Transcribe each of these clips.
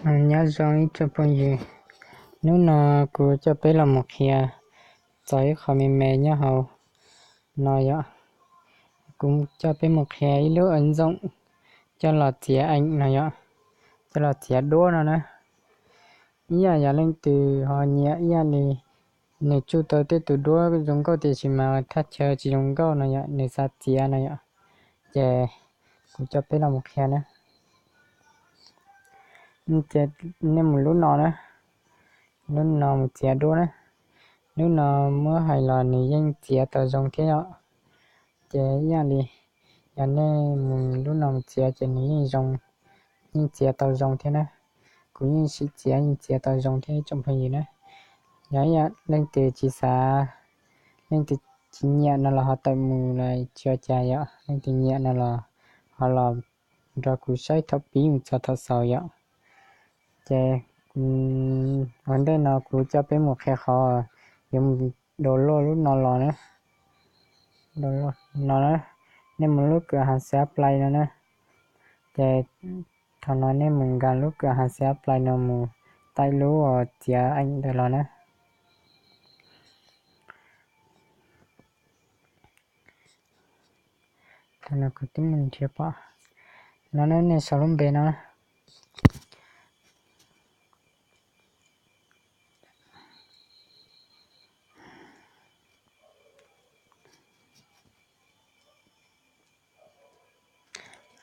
Nyob zoo ib tsoom phooj ywg, hnub no kuv coj peb los mus qhia txog ib qho me me nyob hauv no yom. Kuv coj peb mus qhia ib lub ntxoov coj los txiav eem no yom, coj los txiav duab no na. Ib yam yog leej twg ho nyiam ib yam li nws tsuj tau tej tus duab zoo nkauj tiam sis mas thaj chaw tsis zoo nkauj no yom, nws xav txiav no yom, ces kuv coj peb los mus qhia na. Nej mus lub no na, lub no mus txiav duab na. Lub no muab hais los nws yeej txiav tau zoo thiab yom. Ces ib yam li yog nej mus lub no mus txiav ces nws yeej zoo, yeej txiav tau zoo thiab na. Kuv yeej sim txiav yeej txiav tau zoo thiab ib tsoom phooj ywg na. Yog ib yam leej twg tsis xav, leej twg tsis nyiam no los ho tawm mus los tsis ua cas yom, leej twg nyiam no los ho los nrog kuv saib thaum pib mus txog thaum xaus yom. Ces ua ntej no kuv coj peb mus qhia qhov yuav mus download lub no los na. No na, nej mus lub kawm hav xav play no na. Ces thaum no nej mus nkag lub kawm hav xav play no mus taim lub uas txiav eem ntawd los na. Thaum no kuv twb mus nrhiav pom no na, nej sau lub npe no na.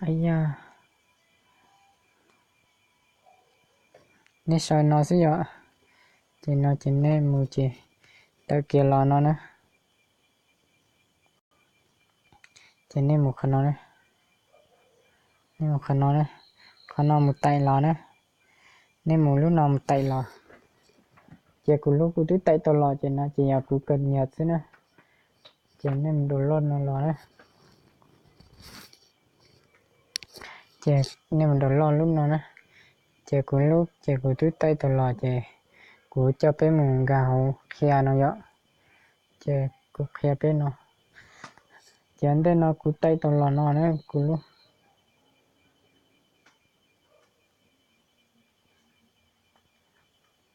Yog nej sau no xwb yom. Ces no ces nej mus ces tawm kiag los no na. Ces nej mus qhov no, nej mus qhov no, qhov no mus taim los na. Nej mus lub no mus taim los. Ces kuv lub kuv twb taim tau los ces no ces yog kuv kawm nyas xwb na. Ces nej mus download no los na. Ces nej mus download lub no na. Ces kuv lub ces kuv twb taim tau los ces kuv coj peb mus nkag hauv qhia no yom. Ces kuv qhia peb no. Ces ntej no kuv taim tau los no na, kuv lub,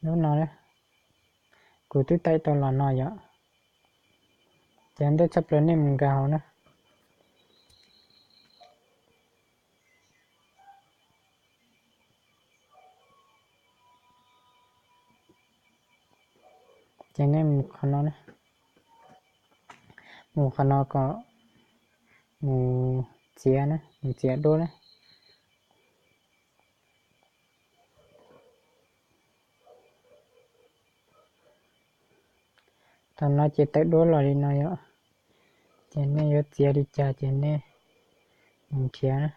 lub no, kuv twb taim tau los no yom. Ces ntej tshaj plaws nej mus nkag hauv na. Ces nej mus qhov no, mus qhov no kom mus txiav na, mus txiav duab na. Thaum no ces tawm duab los li no yom. Ces nej yuav txiav li cas ces nej mus nrhiav na.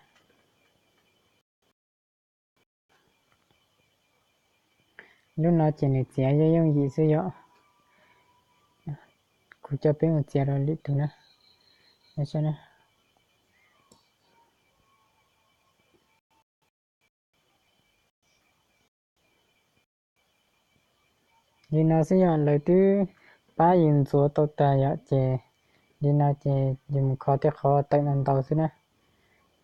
Lub no ces nws txiav yooj yooj yim xwb yom. Kuv coj peb mus txiav rau lwm tus na. Li no xwb yom, lawv twb pab yus ntxuav tau tag yom, ces li no ces yus mus kho tej qhov tawm no ntau xwb na.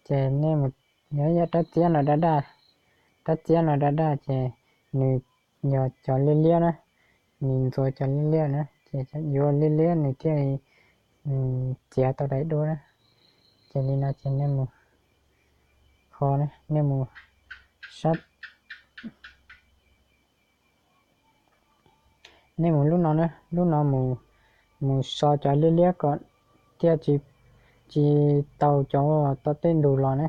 Ces nej mus, yog yam rab txiab no daj daj, rab txiab no daj daj ces nws yog cov liab liab na, nws ntxuav cov liab liab na, ces yuav liab liab nws thiaj li txiav tau daim duab na. Ces li no ces nej mus kho, nej mus sab, nej mus lub no na, lub no mus, mus so cov liab liab kom thiaj tsis, tsis tau cov tom tej ntug los na.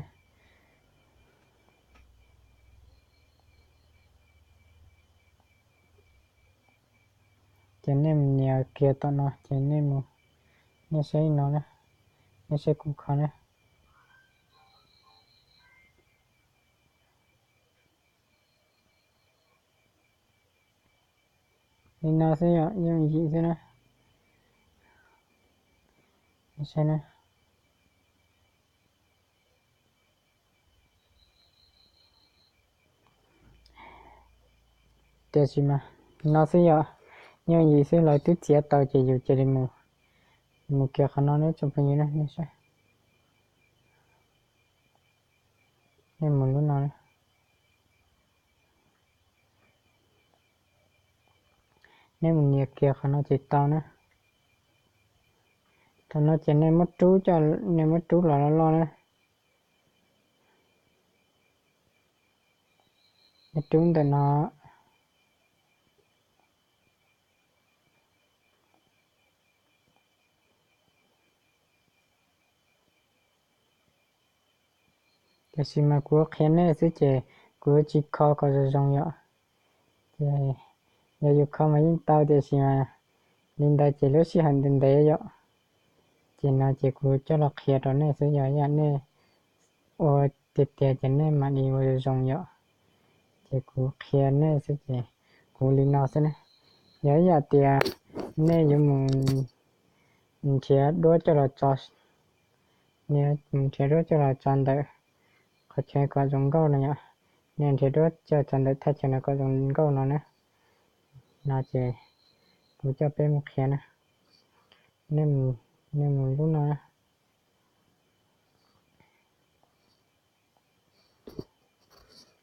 Ces nej mus nias kiag tom no ces nej mus, nej saib no na, nej saib kuv kho na. Li no xwb yom, yooj yim xwb na. Tiam sis mas no xwb yom, yooj yim xwb, lawv twb txiav tau ces yus cia li mus, mus kiag qhov no na tsoom phooj ywg na, nej saib. Nej mus lub no na. Nej mus nias kiag qhov no ces tau na. Thaum no ces nej muab rub coj, nej muab rub los loj loj na. Nej rub ntawm no. Tiam sis mas kuv qhia nej xwb ces kuv tsis kho kom zoo zoo yom. Ces yog yus kho mas yeej tau tiam sis mas li ntawd ces lub sij hawm ntev ntev yom. Ces no ces kuv coj los qhia rau nej xwb, yog ib yam nej ua tiag tiag ces nej mam li ua zoo yom. Ces kuv qhia nej xwb ces kuv li no xwb ne. Yog ib yam tias nej yuav mus nrhiav duab coj los tso, nej mus nrhiav duab coj los tso ntawm qhov chaw kom zoo nkauj no yom. Nej nrhiav duab coj tso ntawm thaj chaw no kom zoo nkauj no na. No ces kuv coj peb mus qhia na. Nej mus lub no na.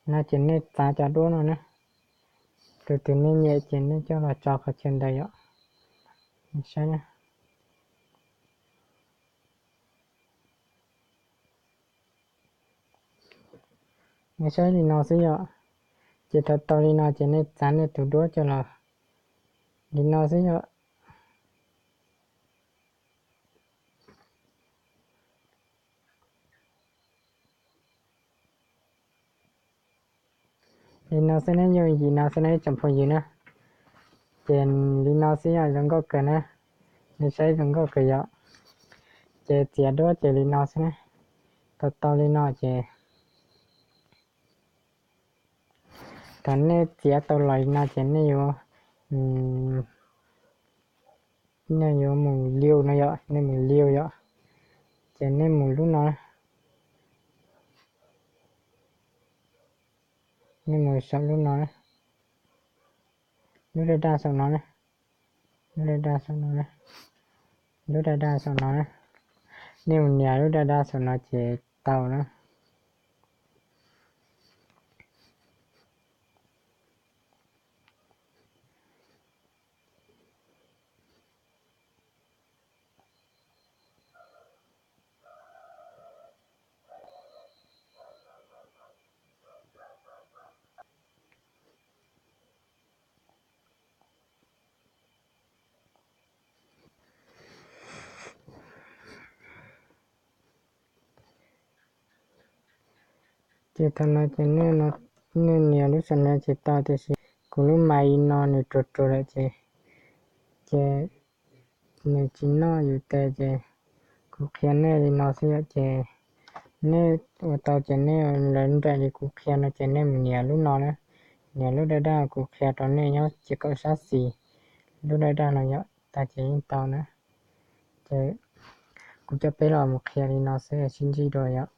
No ces nej txav cov duab no na. Tus twg nej nyiam ces nej coj los tso qhov chaw ntawd yom. Saib na. Nej saib li no xwb yom. Ces thaum tau li no ces nej txav nej tus duab coj los li no xwb yom. Li no xwb ne, yooj yim no xwb ne tsoom phooj ywg na. Ces li no xwb yom, zoo nkauj kawg na. Nej saib zoo nkauj kawg yom. Ces txiav duab ces li no xwb ne. Tau tau li no ces thaum nej txiav tau los li no ces nej yuav, nej yuav mus liu no yom, nej mus liu yom. Ces nej mus lub no, nej mus saum lub no, lub daj daj saum no, lub daj daj saum no, lub daj daj saum no. Nej mus nias lub daj daj saum no ces tau na. Ces thaum no ces nej nias lub saum no ces tau, tiam sis kuv lub mais no nws ruam ruam lawm ces, ces nws tsis noj yus tes ces kuv qhia nej li no xwb yom. Ces nej ua tau ces nej lawv nraim li kuv qhia no ces nej mus nias lub no na, nias lub daj daj kuv qhia rau nej nyob ces kaum sab xis, lub daj daj no yom, tag ces yeej tau na. Ces kuv coj peb los mus qhia li no xwb, sib ntsib dua yom.